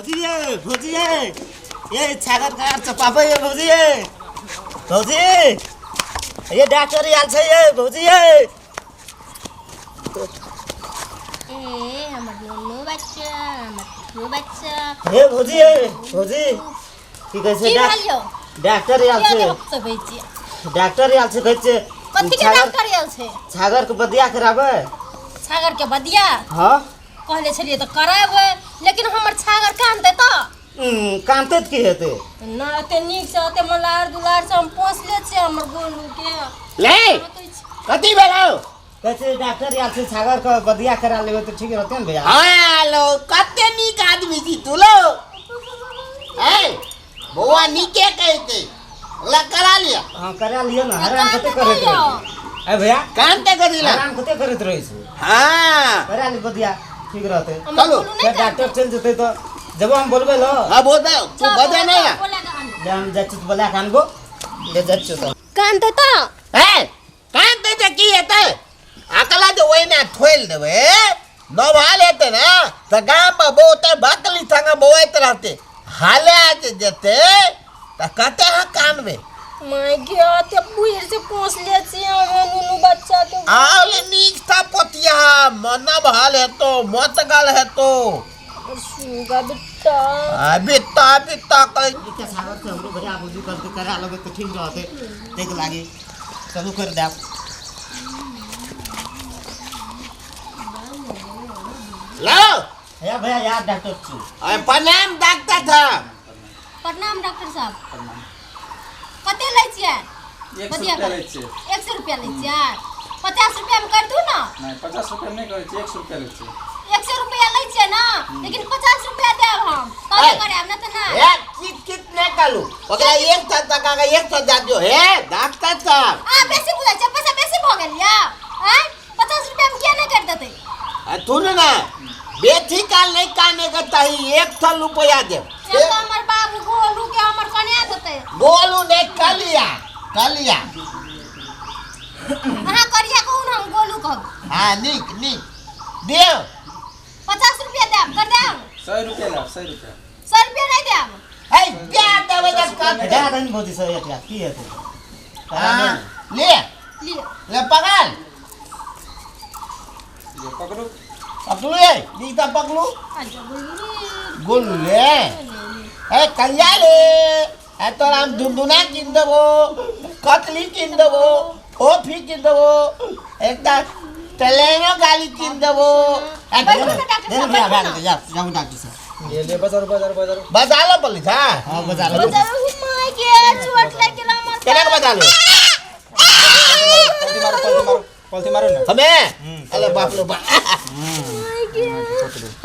भौजी ये, भौजी ये, ये छागर कार चपाबै ये भौजी ये, भौजी ये डॉक्टर आयल छै ये भौजी ये। ए हमर नुनू बच्चा, हमर नुनू बच्चा। हे भौजी ये, भौजी की कहै छै? की भेल यौ? डॉक्टर आयल किया छै। हफ्ते छियै? डॉक्टर आयल छै, कहै छै कथी के छागर डॉक्टर आयल छै? छागर के बदिया कराबै। छागर के बदिया? हाँ। कहले छलियै तऽ करेबै, लेकिन हमर छागर कानतै तऽ? कानतै तऽ की हेतै? ना, एते नीक से, एते मलार दुलार से हम पोसले छियै हमर गोलू के। ले, कथी भेलौ? कहै छै डॉक्टर आयल छै, छागर के बदिया करा लेबै तऽ ठीक रहतै ने भैया? हाँ लो, कते नीक आदमी छी तू लो। ए बौआ, नीके कहते, ओकरा करा लिया। हाँ, करा लिअ ने। हरान कते करैत रहै छै ए भैया? कानते कथी ला? हरान कते करैत रहै छै। हाँ, करा ली बदिया, ठीक रहतै। हमर चलू। गोलू फेर नहि कानतै। डॉक्टर चलि जेतै तऽ जब हम बोलबै ल। हाँ, बोल दे तू, बजे नहीं है। बोला के आन। ले, हम जाइ छी तऽ बोला के आनबो, ले जाइ छियौ तऽ। कानतै तऽ? ए कानते तऽ की हेतै? अकला जे ओहिना ठोलि देबै, नभाल हेतै ने तऽ गाममे बहुते बकली संगे बौआइत रहतै। हाले जे जेतै तऽ कते अहाँ कानबै? माय गे, एते बुढ़ से पोसले छियै हम नुनू बच्चा के। आले नीक सा पोतिया नभाल हेतौ, मोतगल हेतौ। सुगा बेटा। आ बित्ता बित्ता कहै। एकटा छागर छै हमरो भैया, भौजी कहलकै करा लेबै तऽ ठीक रहतै, ताहिके लागी चलू कर देब। लो। भैया, भैया, यार डॉक्टर छी। अरे प्रणाम डॉक्टर साहब। प्रणाम डॉक्टर साहब। कते लै छियै? 100 बतिया रुपया लै छियै। 100 रुपया लै छियै? 50 रुपया में कर दू ना। नहि, 50 रुपया नहि करै छियै, 100 रुपया लै छियै। 100 रुपया लै छियै ना, लेकिन 50 रुपया देब हम तबे ए। करायब, ना तऽ नहि। हे, कित कित नहि कहलू, ओकरा 100 टका के 100 दए दियौ। हे डॉक्टर साहब, आ बेसी बुझै छै, पैसा बेसी भऽ गेल यऽ। आँय, 50 रुपया में किया नहि करि देतै? आ तू ने बेसी काल नहि काने के चाही, 100 रुपया देब। एक तऽ हमर बाबू गोलू के हमर कनिया देतै। बोलू ने, कलिया कलिया। अहाँ करिया कहू ने, हम गोलू कहब। हाँ, नीक नीक, देव। 50 रुपया देब, कर देब। 100 रुपया लाब, 100 रुपया। 100 रुपया नहि देब। हे, दे देबै तऽ कत दए दही भौजी, 100 रुपया की हेतै? हाँ, ले। लिअ। ले पकड़। ले पकड़ू। पकड़ू, ये नीक तऽ पकड़ू। अच्छा गोलू। गोलू ले। ए कहिया ले? ए तोरा हम धुनधुना कीन देबो, कतली कीन देबो, फोफी कीन देबो, एकटा टलेनो गाड़ी कीन देबो। ए, बैठू ने डॉक्टर दे साहब, भैया, बैठू भए ने। गेलै, जाउ जाउ डॉक्टर साहब। ले ले, बजारू बजारू बजारू। बजा लो पली था। हाँ, बजा लो। बजारू, my गे, चोट लागि गेल हमर। केना के बजा लो? पलथी मारू, पलथी मारू, पलथी मारू ने। हमे अरे बाप रे बाप। My गे।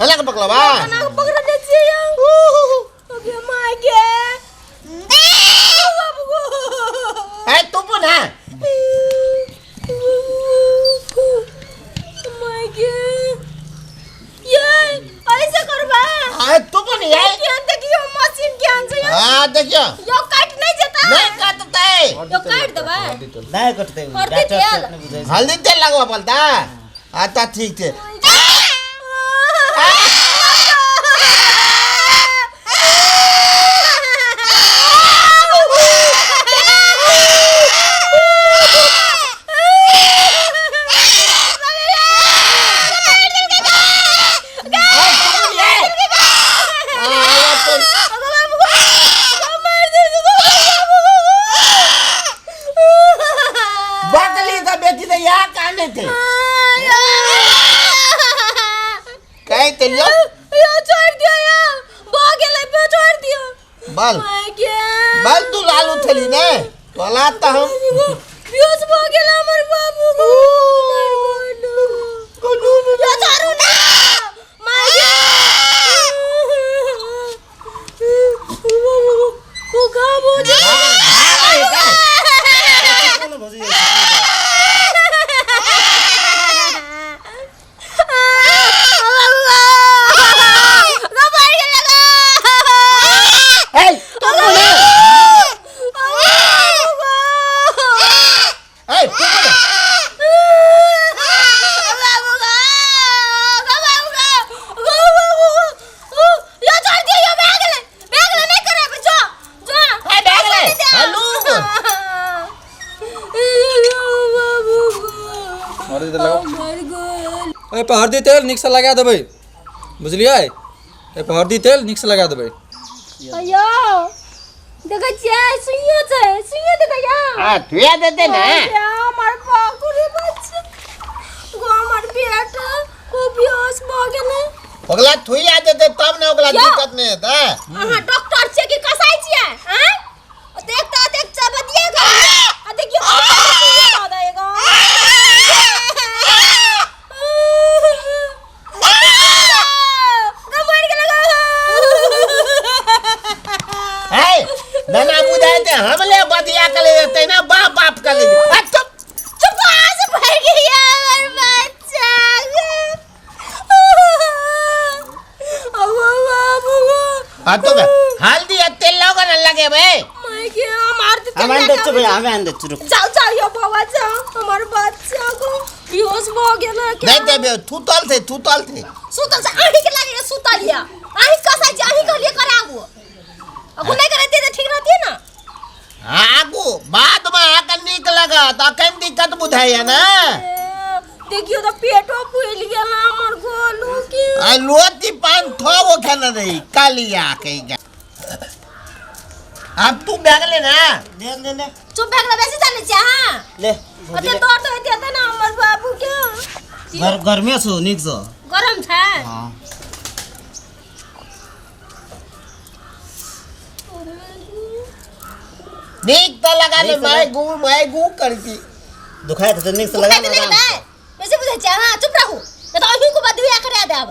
अरे के पकड़ो बा। केना के पकड़ ले छियै यौ? ओके my गे। बाबू गो। ए तू पुन है। My गे। ये ऐसे करबा? आ तू पुन ये। केहन देखियो, मशीन केहन छै यौ? हां, देखियो। यौ, काटि नहि जेतै? नहीं काटतै। यौ, काटि देबै? नहि कटतै। हरदी डॉक्टर तेल। से अपने बुझै छै। हल्दी तेल लगवा पड़ता। अच्छा, ठीक छै। बकली तऽ बेटी तऽ इएह काने थे कहि तऽ लियौ। छोड़ दियौ यौ, भऽ गेलै, छोड़ दियौ। बल बल, तू लालू छली ने, तोला तऽ हम बेहोश भऽ गेल हमर बाबू। यो छोड़ू ना, my गे। कोका बोझ। कोन भौजी? हे तू ने, हे तू ने। एहिपर हरदी तेल नीकसँ लगा देबै, बुझलियै? एहिपर हरदी तेल नीकसँ लगा देबै। अयो देखै छियै, सुइयो छै, सुइयो देतै या? हां, थुया देते ने। हमर बाबू रे बच्चा गो, हमर बेटा खूब बेहोश भऽ गेलै। ओकरा थुया देते तब ने ओकरा यौ। दिक्कत नहीं हेतै। अहाँ डॉक्टर छियै कि कसाई छियै? आँय, देख तऽ देख, चबतिये गा आ देखियो दऽ देगा। मरि गेलै। है नना बुझाय ते हमले बतिया के ले जेतै ना, बाप बाप के ले जेतै। आ चुप। चुप, आज भर गया हमर बच्चा। अब बाबू। आ तो हल्दी आ तेल लगा ना लगेबै। मैं के हम आर हम आनि दै छियौ भैया, हम आनि दै छियौ, रुक। जाओ जाओ यो बाबा जाओ, हमर बच्चा को बेहोश भ गेल। नहीं देबे, थूतल थे, थूतल थे। सुतल से अहीं के लागे सुतल या अहीं कसाई छै, अहीं कहलिए कराबू, अगू नहीं कराते तऽ ठीक रहतिए ना। आगू बाद में आके नीक लगत, अखन दिक्कत बुझाइया ना। ए, देखियो तऽ पेटो फूलि गेल हमर गोलू के। आ लोती पान थो खेने रही कालिया के। अब तू बैग ले ना। ले ले ले। चुप भए गेलै, बेसी जानै छियै अहाँ। ले भौजी। ओते ले। दर्द होइत हेतै ने हमर बाबू के। गर्मे छौ, नीक छौ। गरम छै। हाँ। नीक तो लगा ले। नीक से मैं गू मैं गू करती। दुखाइत हेतै, नीक से लगा दुखाइत ने। नहि आराम हेतै? बेसी बुझै छियै अहाँ, चुप रहू, नहि तऽ अहीँके बदुआ करा देब।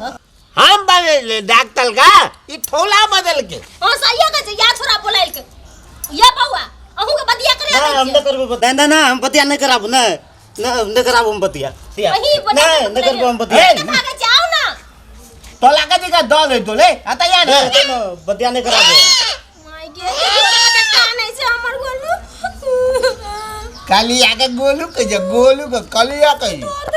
हम बदल डॉक्टर का ई थोला बदल के। हाँ, सहिए कहै छै, या छोरा बोलायल के या बौआ, अहूँके बदिया करा नहीं, दै हम छियै। नहीं करबो। नहीं नहीं नहीं, हम बतिया नहीं कराबू। नहीं नहीं, नहीं कराबू हम बतिया। अहीं बतिया। नहीं, नहीं करबो हम बतिया। ए, भागै छै, आउ ना। तोला के दिक्कत दऽ दे तो ले आता या ना। नहीं, नहीं, बतिया नहीं कराबू। माय गे, देखियौ तऽ कते कानै छै हमर गोलू। कालिया के गोलू के जे गोलू के कलिया के।